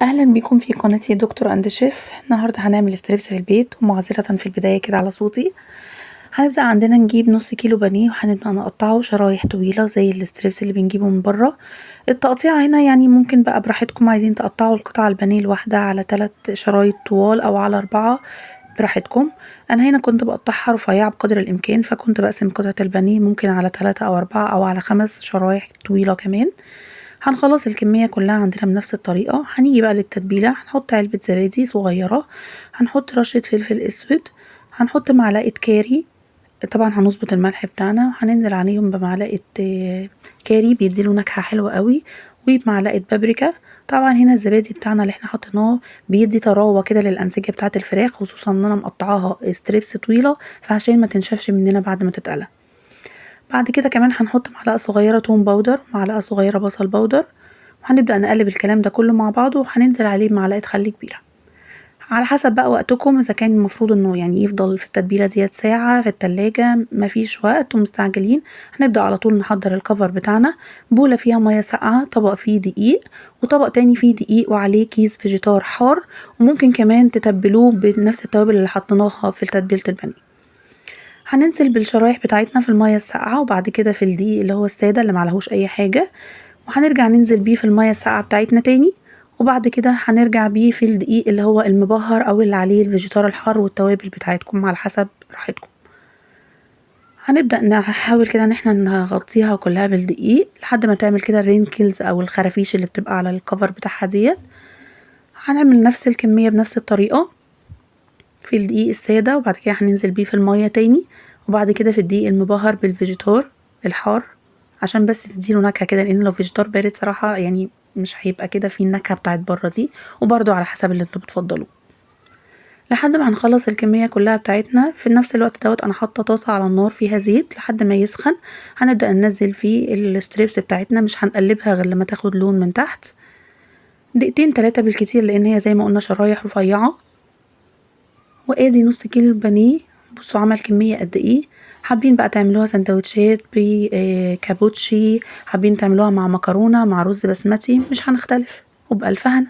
اهلا بيكم في قناتي دكتور and chef. النهارده هنعمل strips في البيت، ومعذره في البدايه كده على صوتي. هنبدا عندنا نجيب نص كيلو بانيه وهنبدا نقطعه شرايح طويله زي ال strips اللي بنجيبه من بره. التقطيع هنا يعني ممكن بقى براحتكم، عايزين تقطعوا القطعه البانيه الواحده على 3 شرايط طوال او على 4 براحتكم. انا هنا كنت بقطعها رفيعه بقدر الامكان، فكنت بقسم قطعه البانيه ممكن على 3 او 4 او على 5 شرايح طويله كمان. هنخلص الكمية كلها عندنا بنفس الطريقة. هنيجي بقى للتتبيلة. هنحط علبة زبادي صغيرة، هنحط رشة فلفل اسود، هنحط معلقة كاري، طبعا هنظبط الملح بتاعنا، وهننزل عليهم بمعلقة كاري بيديله نكهة حلوة قوي، وبمعلقة بابريكا. طبعا هنا الزبادي بتاعنا اللي احنا حطيناه بيدي طراوة كده للأنسجة بتاعة الفراخ، خصوصا ان انا مقطعاها strips طويلة فعشان ما تنشفش مننا بعد ما تتقلى. بعد كده كمان هنحط معلقة صغيرة توم powder، معلقة صغيرة بصل powder، وهنبدأ نقلب الكلام ده كله مع بعضه، وهننزل عليه بمعلقة خل كبيرة على حسب بقى وقتكم. اذا كان المفروض انه يعني يفضل في التتبيلة ديت ساعة في التلاجة، مفيش وقت ومستعجلين، هنبدأ على طول نحضر ال cover بتاعنا. بولة فيها مية ساقعة، طبق فيه دقيق، وطبق تاني فيه دقيق وعليه كيس فيجيتار حار، وممكن كمان تتبلوه بنفس التوابل اللي حطيناها في تتبيلة البانيه. هننزل بالشرايح بتاعتنا في المية الساقعة، وبعد كده في الدقيق اللي هو السادة اللي معلهوش أي حاجة، وهنرجع ننزل بيه في المية الساقعة بتاعتنا تاني، وبعد كده هنرجع بيه في الدقيق اللي هو المبهر أو اللي عليه الفيجيتار الحار والتوابل بتاعتكم على حسب راحتكم. هنبدأ نحاول كده ان احنا نغطيها كلها بالدقيق لحد ما تعمل كده ال wrinkles أو الخرافيش اللي بتبقى على ال cover بتاعها ديت. هنعمل نفس الكمية بنفس الطريقة في الدقيق السادة، وبعد كده هننزل بيه في المية تاني، وبعد كده في الدقيق المبهر بالفيجيتار الحار عشان بس تديله نكهة كده، لان لو فيجيتار بارد صراحة يعني مش هيبقى كده فيه النكهة بتاعت بره دي، وبرده على حسب اللي انتوا بتفضلوه. لحد ما هنخلص الكمية كلها بتاعتنا. في نفس الوقت دوت انا حاطة طاسة على النار فيها زيت لحد ما يسخن، هنبدأ ننزل فيه ال strips بتاعتنا، مش هنقلبها غير لما تاخد لون من تحت، دقيقتين 3 بالكتير، لان هي زي ما قلنا شرايح رفيعة. وادي نص كيلو البانيه، بصوا عمل كمية قد ايه. حابين بقى تعملوها سندوتشات بكابوتشي، حابين تعملوها مع مكرونة مع رز بسمتي، مش هنختلف، وبألف هنا.